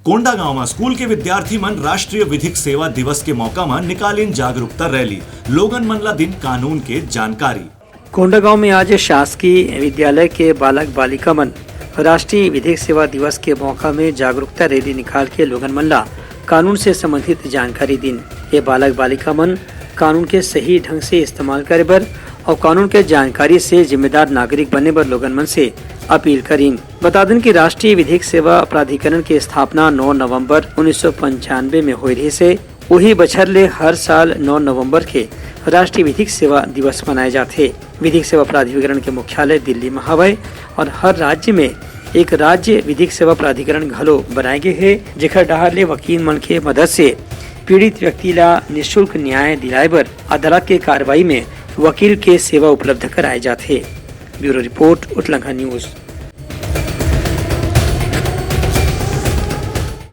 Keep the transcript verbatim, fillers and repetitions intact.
कोंडागांव म स्कूल के विद्यार्थी मन राष्ट्रीय विधिक सेवा दिवस के मौका म निकालिन जागरूकता रैली, लोगन मन ला दिन कानून के जानकारी। कोंडागांव में आज शासकीय विद्यालय के बालक बालिका मन राष्ट्रीय विधिक सेवा दिवस के मौका में जागरूकता रैली निकाल के लोगन मन ला कानून से संबंधित जानकारी दिन। ये बालक बालिका मन कानून के सही ढंग से इस्तेमाल करे बर और कानून के जानकारी से जिम्मेदार नागरिक बने बर लोगन मन से अपील करीन। बता देन कि राष्ट्रीय विधिक सेवा प्राधिकरण के स्थापना नौ नवंबर उन्नीस सौ पंचानवे में होए रहिस हे। उही बछर ले हर साल नौ नवंबर के राष्ट्रीय विधिक सेवा दिवस मनाए जाथे। विधिक सेवा प्राधिकरण के मुख्यालय दिल्ली में हवय और हर राज्य में एक राज्य विधिक सेवा प्राधिकरण घलो बनाए गे हे, जेकर डहार ले वकील मन के मदद से पीड़ित व्यक्ति ला निशुल्क न्याय दिलाए बर अदालत के कार्रवाई में वकील के सेवा उपलब्ध कराए जाथे। Bureau report, Utlangha news.